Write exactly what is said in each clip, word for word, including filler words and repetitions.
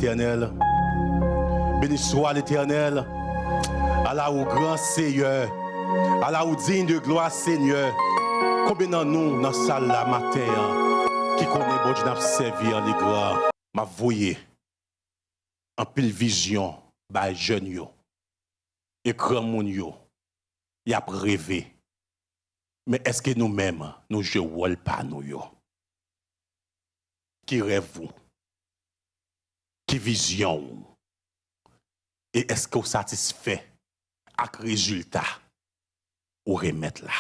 Letènèl. Beni swa Letènèl. Ala ou gran Seyè. Ala ou diy de glwa Senyè. Konbyen nan nou nan sal la maten an ki konnen Bondye n ap sèvi an li gran? M ap voye anpil vizyon bay jèn yo e granmoun yo. Y ap reve. Men èske nou menm, nou jwe wòl pa nou yo? Ki rèv ou? Ki vizyon ou? E èske w satisfè ak rezilta ou remèt la?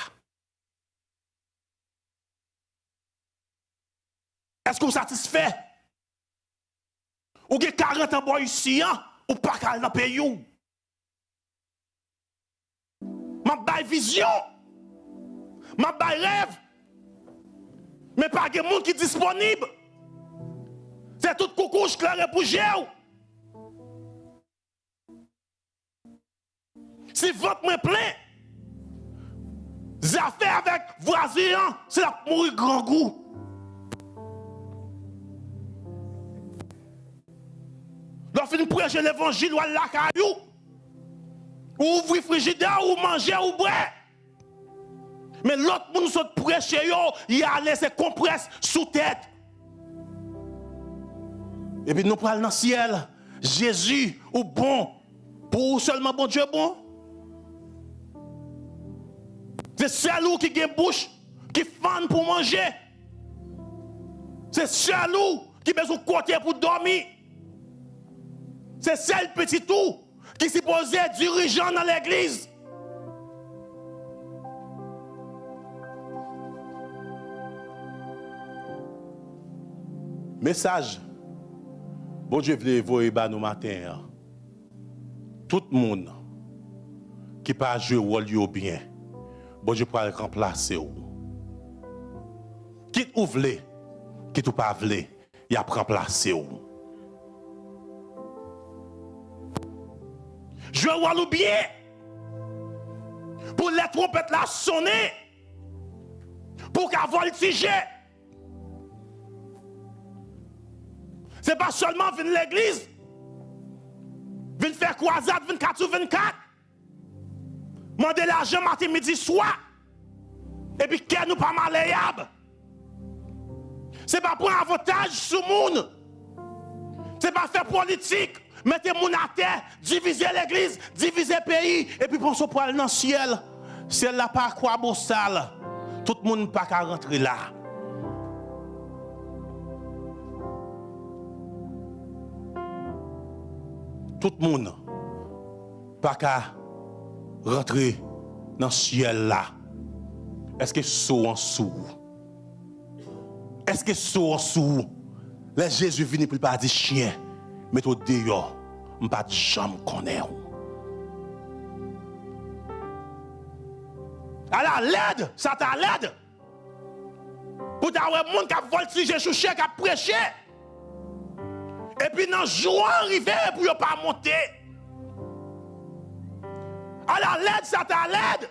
Èske w satisfè? Ou gen karant an bò isi an, ou pa ka al nan peyi w. M ap bay vizyon. M ap bay rèv. Men pa gen moun ki disponib. Se tout koukouch klere pou je w. Si vant mwen plen, zafè avèk vwazen an, se l ap mouri grangou. Lè w fin preche levanjil, w al lakay ou, ou ouvri frijidè, ou manje, ou bwè. Men lòt moun sot preche yo, y ale se konprès sou tèt. Epi nou pral nan syèl. Jezi, ou bon. Pou ou sèlman Bondye bon. Se sèl ou ki gen bouch ki fann pou manje. Se sèl ou ki bezwen kote pou dòmi. Se sèl pitit ou ki sipoze dirijan nan legliz. Mesaj Bondye vle voye ba nou maten an. Tout moun ki pa jwe wòl yo byen, Bondye pral ranplase w. Kit ou vle, kit ou pa vle, y ap ranplase w. Jwe wòl ou byen. Pou lè twonpèt la sonnen, pou w ka vòltije. Se pa sèlman vin legliz, vin fè kwazad vennkat sou vennkat, mande lajan maten, midi, swa, epi kè nou pa maleyab. Se pa pran avantaj sou moun. Se pa fè politik, mete moun atè, divize legliz, divize peyi, epi panse w pral nan syèl. Syèl la pa kwabosal. Tout moun pa ka rantre la. Tout moun pa ka rantre nan syèl la. Èske so an sou ou? Èske so an sou ou? Lè Jezi vini pou l pa di, "Chen, mete w deyò, m pa t janm konnen w." Ala lèd, sa ta lèd! Pou ta wè moun k ap vòltije, chouche, k ap preche. Epi nan jou an rive pou yo pa monte. Ala lèd, sa ta lèd!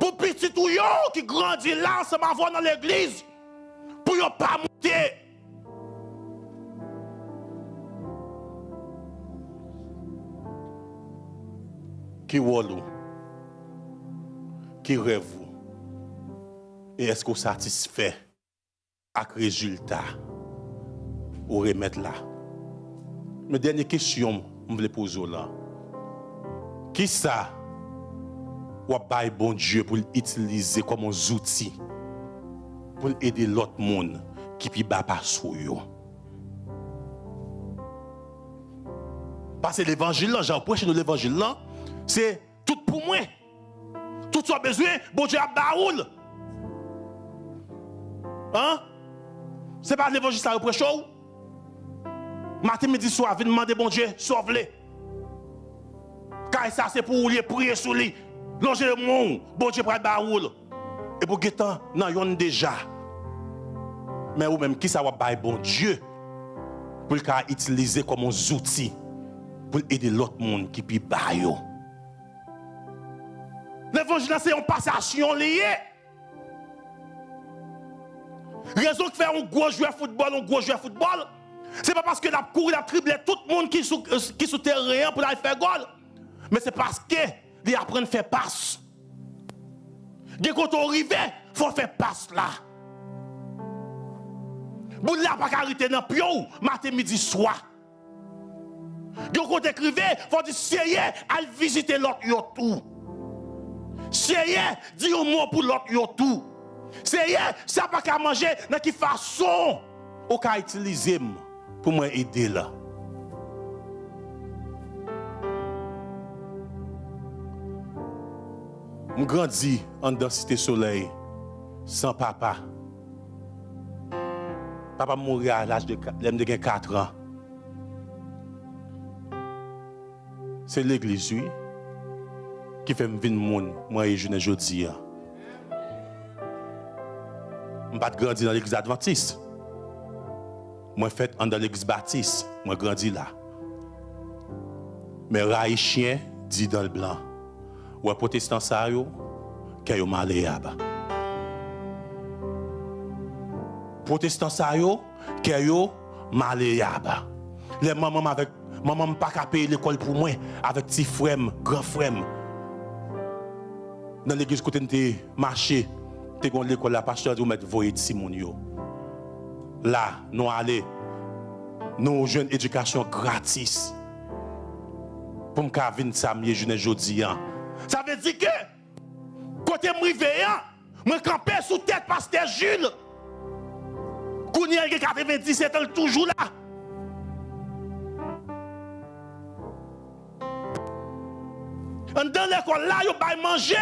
Pou pitit ou yo ki grandi la ansanm avè w nan legliz, pou yo pa monte. Ki wòl ou? Ki rèv ou? E èske w satisfè ak rezilta ou remèt la? Men dènye kesyon m vle poze w lan, kisa w ap bay Bondye pou l itilize kòm yon zouti pou l ede lòt moun ki pi ba pase w yo? Paske levanjil lan, jan w preche nou levanjil lan, se tout pou mwen. Tout sa w bezwen, Bondye ap ba ou l. An? Se pa levanjil sa yo preche w? Maten, midi, swa, vin mande Bondye sa w vle. Kay sa se pou ou li ye, priye sou li. Lonje men w, Bondye pral ba ou l. Epi w gentan nan yonn deja. Men ou menm, kisa w ap bay Bondye pou l ka itilize kòm yon zouti pou l ede lòt moun ki pi ba yo? Levanjil la se yon pasasyon li ye. Rezon k fè yon gwo jwè foutbòl, yon gwo jwè foutbòl, Se pa paske l ap kouri, l ap drible tout moun ki sou, ki sou teren an pou l al fè gòl. Men se paske li aprann fè pas. Gen kote w rive, fò w fè pas la. Boul la pa ka rete nan pye w maten, midi, swa. Gen kote k rive, fò w di, Seyè, al vizite lòt yo tou. Seyè, di yon mo pou lòt yo tou. Seyè, sa pa ka manje, nan ki fason ou ka itilize m pou mwen ede l? M grandi anndan Site Solèy san papa. Papa m mouri a laj de ka-, lè m te gen kat an. Se legliz, wi, ki fè m vin moun mwen ye jounen jodi a. M pa t grandi nan legliz advantis. Mwen fèt anndan legliz batis. Mwen grandi la. Men rayi chen, di dan l blan. Ou wè pwotestan sa yo, kè yo maleyab. Pwotestan sa yo, kè yo maleyab. Lè manman m avèk, manman m pa ka peye lekòl pou mwen, avèk ti frè m, gran frè m. Nan legliz kote n te mache, te gon lekòl la, pastè a di, ou mèt voye timoun yo. La, nou ale, nou jwenn edikasyon gratis. Pou m ka vin sa m ye jounen jodi a. Sa vle di ke kote m rive an, mwen kanpe sou tèt pastè Jules. Kounye a, l gen katrevendiset an, l toujou la. Anndan lekòl la, yo bay manje.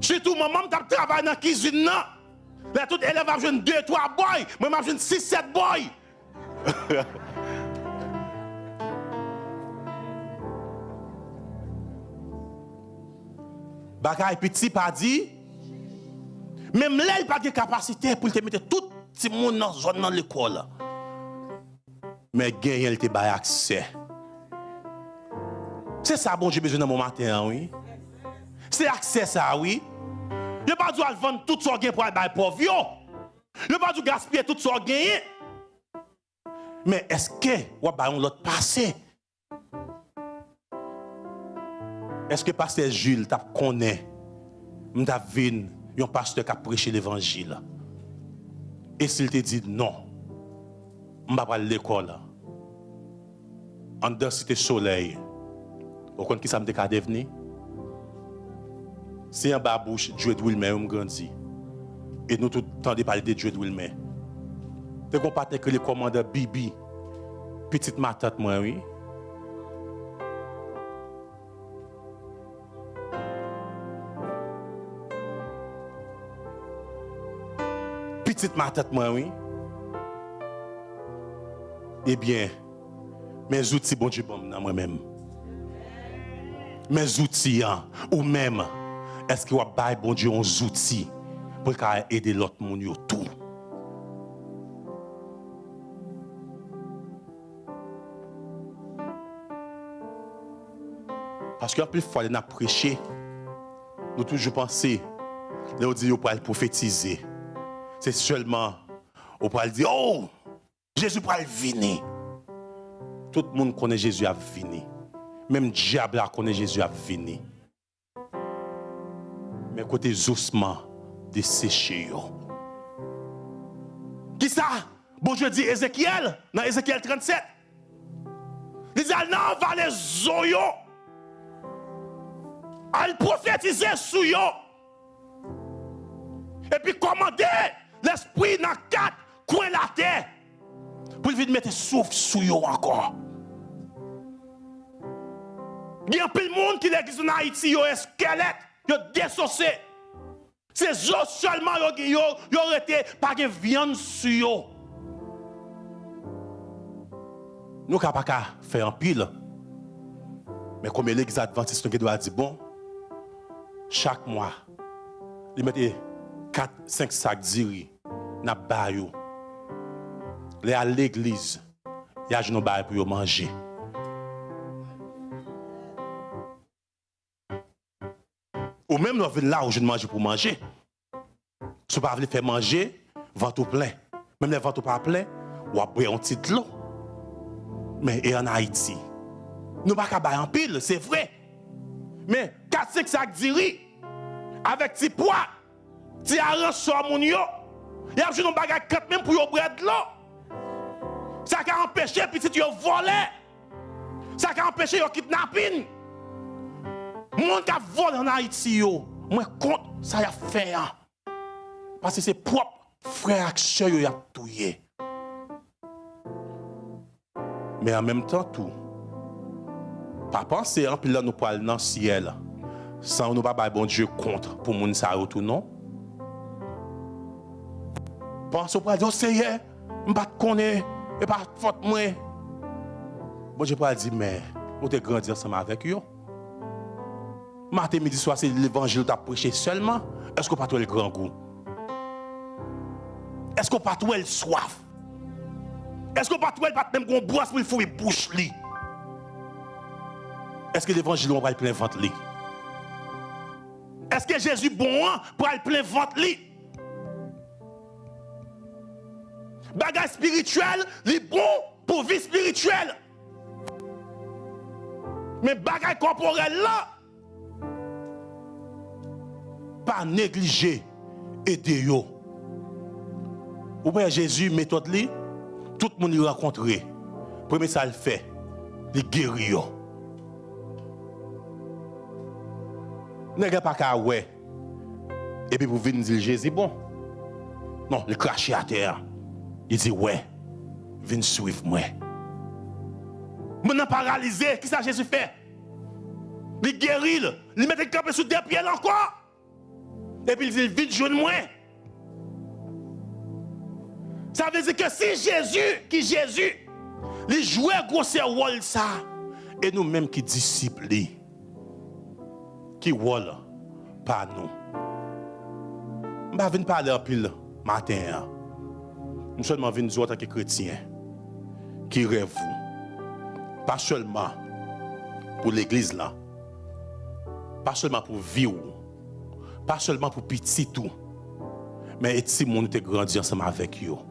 Sitou manman m t ap travay nan kizin nan. Lè tout elèv ap jwenn de, twa bòy, mwen m ap jwenn sis, sèt bòy. Bagay piti pa di. Menm lè l pa t gen kapasite pou l te mete tout timoun nan zòn nan lekòl. Men genyen l te bay aksè. Se sa Bondye bezwen nan bon maten an, wi. Se aksè sa, wi. Yo pa di w al vann tout sa w gen pou al bay pòv yo. Yo pa di w gaspiye tout sa w genyen. Men èske w ap bay yon lòt pase? Èske pastè Jules t ap konnen m t ap vin yon pastè k ap preche levanjil? E si l te di non, m pa pral lekòl. Anndan Site Solèy, ou konn kisa m te ka devni? Se anba bouch Djwed Wilmè yo m grandi. E nou tout tande pale de Djwed Wilmè. Te gon patnè ki rele kòmandan Bibi, pitit matant mwen, wi. Pitit matant mwen, wi. Ebyen, men zouti Bondye ban m nan mwen menm. Men zouti an, ou menm, èske w ap bay Bondye yon zouti pou l ka ede lòt moun yo tou? Paske anpil fwa, lè n ap preche, nou toujou panse, lè yo di yo pral pwofetize, se sèlman ou pral di, "Oh, Jezi pral vini." Tout moun konnen Jezi ap vini. Menm dyab la konnen Jezi ap vini. Men kote zosman deseche yo. Kisa Bondye di Ezekyèl nan Ezekyèl trannsèt? Li di, "Al nan vale zo yo, al pwofetize sou yo, epi kòmande lèspri nan kat kwen latè pou l vin mete souf sou yo ankò." Gen anpil moun ki legliz ann Ayiti, yo eskèlèt, yo desose. Se zo sèlman yo, yo, yo rete, pa gen vyann sou yo. Nou ka pa ka fè anpil, men kòm legliz advantis, nou gen dwa di, bon, chak mwa, li mete kat, senk sak diri, n ap ba yo. Lè y al legliz, y a jwenn yon bagay pou yo manje. Ou menm, lè w vin la, ou jwenn manje pou w manje. Si w pa vle fè manje, vant ou plen. Menm lè vant ou pa plen, w ap bwè yon ti dlo. Men e ann Ayiti. Nou pa ka bay anpil, se vre. Men kat senk sak diri, avèk ti pwa, ti aransò moun yo, y ap jwenn yon bagay kanmenm pou yo bwè dlo. Sa ka anpeche pitit yo vòlè. Sa ka anpeche yo kidnapin. Moun k ap vòlè ann Ayiti yo, mwen kont sa y ap fè a. Paske se pwòp frè ak sè yo y ap touye. Men an menm tan tou, pa panse anpil nan nou pral nan syèl san nou pa bay Bondye kont pou moun sa yo tou non. Panse w pral di, "O Seyè, m pa t konnen, e pa fòt mwen." Bondye pral di, "Men, ou te grandi ansanm avèk yo. Maten, midi, swa, se levanjil ou t ap preche sèlman. Èske w pa t wè l grangou? Èske w pa t wè l swaf? Èske w pa t wè l pa t menm gen yon bwòs pou l fouye bouch li? Èske levanjil ou an pral plen vant li? Èske Jezi bon an pral plen vant li?" Bagay espirityèl, li bon pou vi espirityèl. Men bagay kòporèl la, pa neglije ede yo. Ou wè Jezi, metòd li, tout moun li rankontre, premye sa l fè, li geri yo. Nèg la pa ka wè, epi pou vin di l Jezi bon. Non, li krache atè a. Li di, "Wè, vin swiv mwen." Moun nan paralize, kisa Jezi fè? Li geri l, li mete l kanpe sou de pye l ankò. Epi li di l, "Vin jwenn mwen." Sa vle di ke si Jezi, ki Jezi, li jwe gwosè wòl sa, e nou menm ki disip li, ki wòl pa nou? M pa vin pale anpil maten an. M sèlman vin di w antanke kretyen, ki rèv ou? Pa sèlman pou legliz lan, pa sèlman pou vi w, pa sèlman pou pitit ou, men e timoun ou te grandi ansanm avèk yo.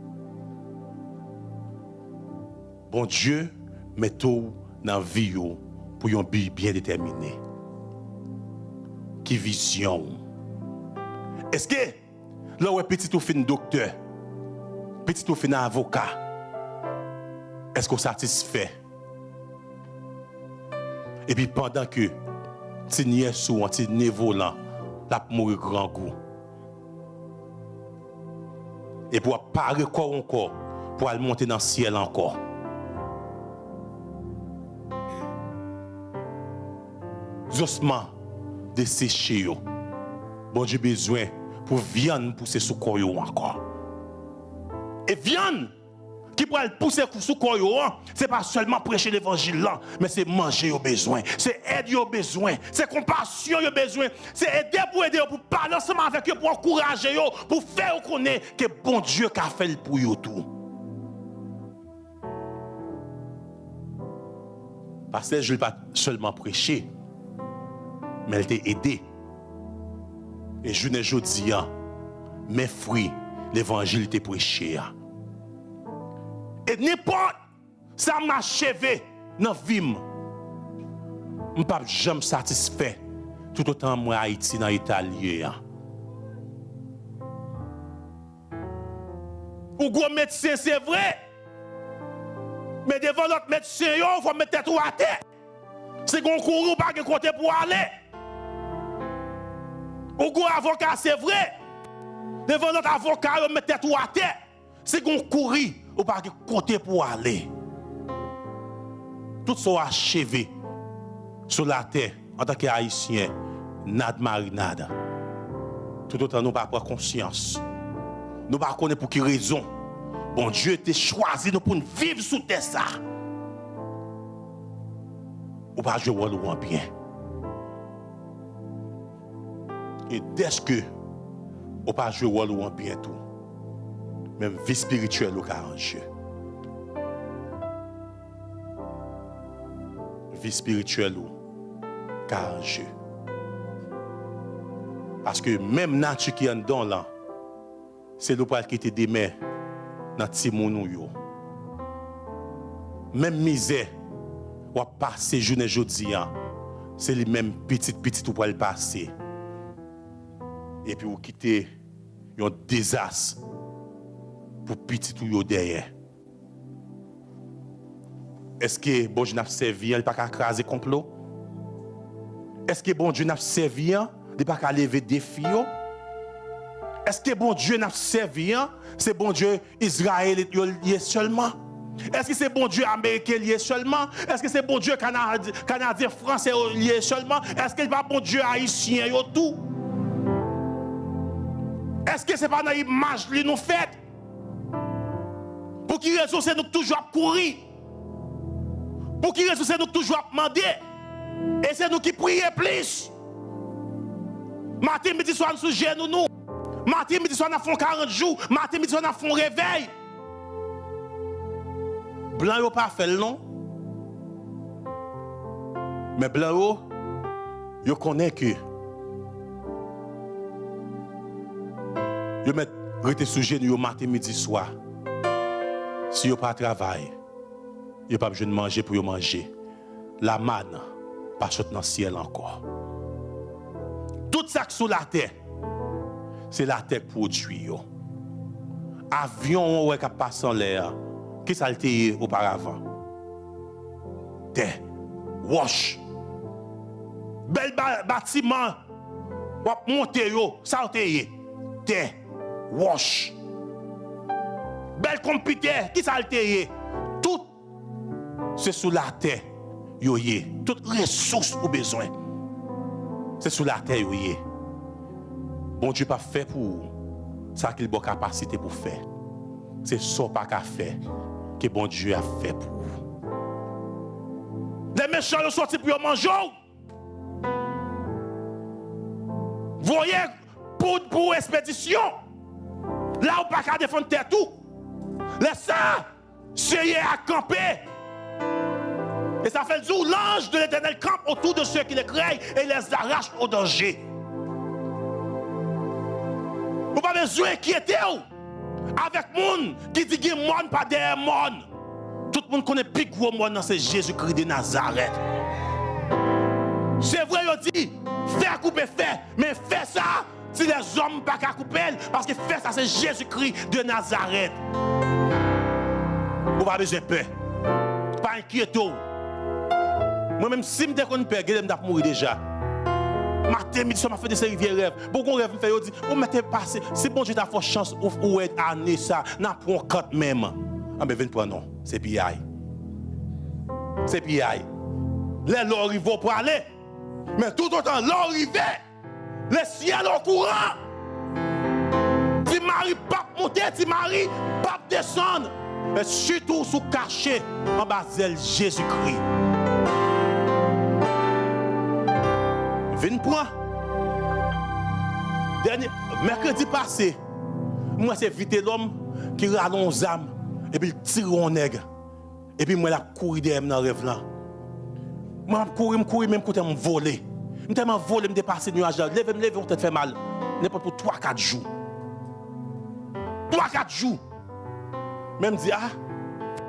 Bondye mete w nan vi yo pou yon bi byen detèmine. Ki vizyon w? Èske lè w wè pitit ou fin doktè, pitit ou fin avoka, èske w satisfè? Epi pandan ke ti nyès ou an, ti nevo lan, l ap mouri grangou. Epi w ap pare kò w ankò pou al monte nan syèl ankò. Zosman deseche yo. Bondye bezwen pou vyann pouse sou kò yo ankò. E vyann ki pral pouse sou kò yo an, se pa sèlman preche levanjil lan, men se manje yo bezwen, se èd yo bezwen, se konpasyon yo bezwen, se ede pou ede yo, pou pale ansanm avèk yo, pou ankouraje yo, pou fè yo konnen ke Bondye ka fè l pou yo tou. Pastè Jules pa t sèlman preche, men l te ede. E jounen jodi a, men fwi levanjil li te preche a. E nenpòt sa m acheve nan vi m, m p ap janm satisfè toutotan m wè Ayiti nan eta l ye a. Ou gwo medsen, se vre. Men devan lòt medsen yo, fò w met tèt ou atè. Si gen yon kouri, ou pa gen kote pou w ale. Ou gwo avoka, se vre. Devan lòt avoka yo, met tèt ou atè. Si gen yon kouri, ou pa gen kote pou w ale. Tout sa w acheve sou latè antanke Ayisyen, nad marinad. Toutotan nou pa pran konsyans, nou pa konnen pou ki rezon Bondye te chwazi nou pou n viv sou tè sa, ou pa jwe wòl ou an byen. E dèske ou pa jwe wòl ou an byen tou, menm vi espirityèl ou ka an je. Vi espirityèl ou ka an je. Paske menm nati ki anndan w lan, se li w pral kite demen nan timoun ou yo. Menm mizè w ap pase jounen jodi a, se li menm pitit pitit ou pral pase. Epi ou kite yon dezas pou pitit ou yo dèyè. Èske Bondye n ap sèvi an, li pa ka kraze konplo? Èske Bondye n ap sèvi an, li pa ka leve defi yo? Èske Bondye n ap sèvi an, se Bondye Izrayelit yo l ye sèlman? Èske se Bondye ameriken l ye sèlman? Èske se Bondye Kanad-, Kanadyen, Franse yo l ye sèlman? Èske li pa Bondye Ayisyen yo tou? Èske se pa nan imaj li nou fèt? Pou ki rezon se nou k toujou ap kouri? Pou ki rezon se nou k toujou ap mande? E se nou ki priye plis. Maten, midi, swa, nou sou jenou nou. Maten, midi, swa, n ap fè yon karant jou. Maten, midi, swa, n ap fè yon revèy. Blan yo pa fè l non. Men blan yo, yo konnen ke yo mèt rete sou jenou yo maten, midi, swa. Si yo pa travay, yo p ap jwenn manje pou yo manje. Lamann pa sot nan syèl ankò. Tout sa k sou latè, se latè k pwodui yo. Avyon ou wè k ap pase anlè a, ki sa l te ye oparavan? Tè, wòch. Bèl ba-, batiman w ap monte yo, sa yo te ye? Tè, wòch. Bèl konpitè, ki sa l te ye? Tout se sou latè yo ye. Tout resous ou bezwen, se sou latè yo ye. Bondye p ap fè pou ou sa ke l ba w kapasite pou fè. Se sa w pa ka fè ke Bondye ap fè pou ou. Lè mechan yo soti pou yo manje w, voye poud pou espedisyon. La ou pa ka defann tèt ou. Lè sa, Seyè a kanpe. E sa fè l di w, l'ange de l'Éternel campe autour de ceux qui le craignent et les arrache au danger. Ou pa bezwen enkyete w avèk moun ki di gen mòn pa dèyè mòn. Tout moun konnen pi gwo mòn nan se Jezikri de Nazarèt. Se vre, yo di, fè koupe fè, men fè sa, ti lèzòm pa ka koupe l, paske fè sa se Jezikri de Nazarèt. Ou pa bezwen pè. Pa enkyete w. Mwen menm, si m te konn pè, genlè m t ap mouri deja. Maten, midi, swa, m ap fè de seri vye rèv. Bon, gon rèv m fè, yo di, ou mèt pase, si Bondye ta fè w chans, ou, ou wè ane sa, n ap pran w kantmenm. Anben, vin pran non. Se piyay. Se piyay. Lè lè w rive, w prale. Men toutotan lè w rive, le ciel au courant. Ti Mari p ap monte, Ti Mari p ap desann. Men sitou si w kache anba zèl Jezikri. Vin pran. Dènye, mèkredi pase, m wè se Vitelòm ki rale yon zam, epi l tire yon nèg. Epi m wè l ap kouri dèyè m nan rèv lan. Mwen m ap kouri, m kouri, men m koute m vole. M tèlman vole, m te pase nyaj la. Leve m leve, yon tèt fè mal. Nenpòt pou twa, kat jou. Twa, kat jou. Men m di, a,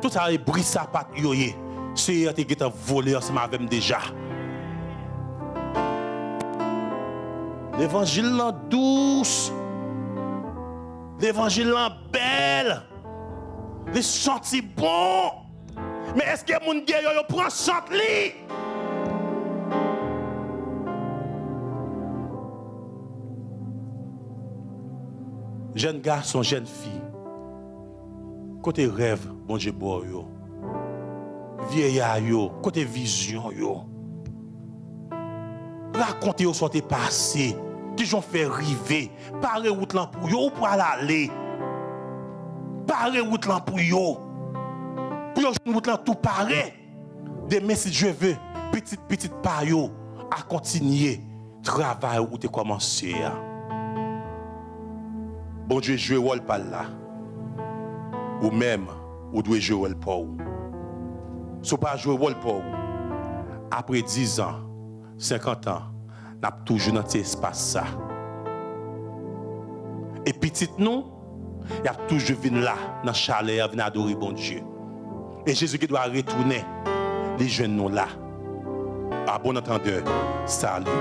tout sa e bri sapat yo ye. Seyè a te gentan vole ansanm avè m deja. Levanjil lan dous. Levanjil lan bèl. Li santi bon. Men èske moun deyò yo pran sant li? Jèn gason, jèn fi, kote rèv Bondye ba w yo? Vyeya yo, kote vizyon yo? Rakonte yo sa w te pase, kijan w fè rive. Pare wout lan pou yo, ou pral ale. Pare wout lan pou yo. Pou yo jwenn wout lan tou pare. Demen, si Dye ve, pitit pitit pa yo a kontinye travay ou te kòmanse a. Bondye jwe wòl pa l la. Ou menm, ou dwe jwe wòl pa w. Si w pa jwe wòl pa w, apre dizan, senkant an, n ap toujou nan ti espas sa. E pitit nou, Y ap toujou vin la, nan chalè a, vin adore Bondye. E Jezi ki dwa retounen, li jwenn nou la. A bon antandè, sali.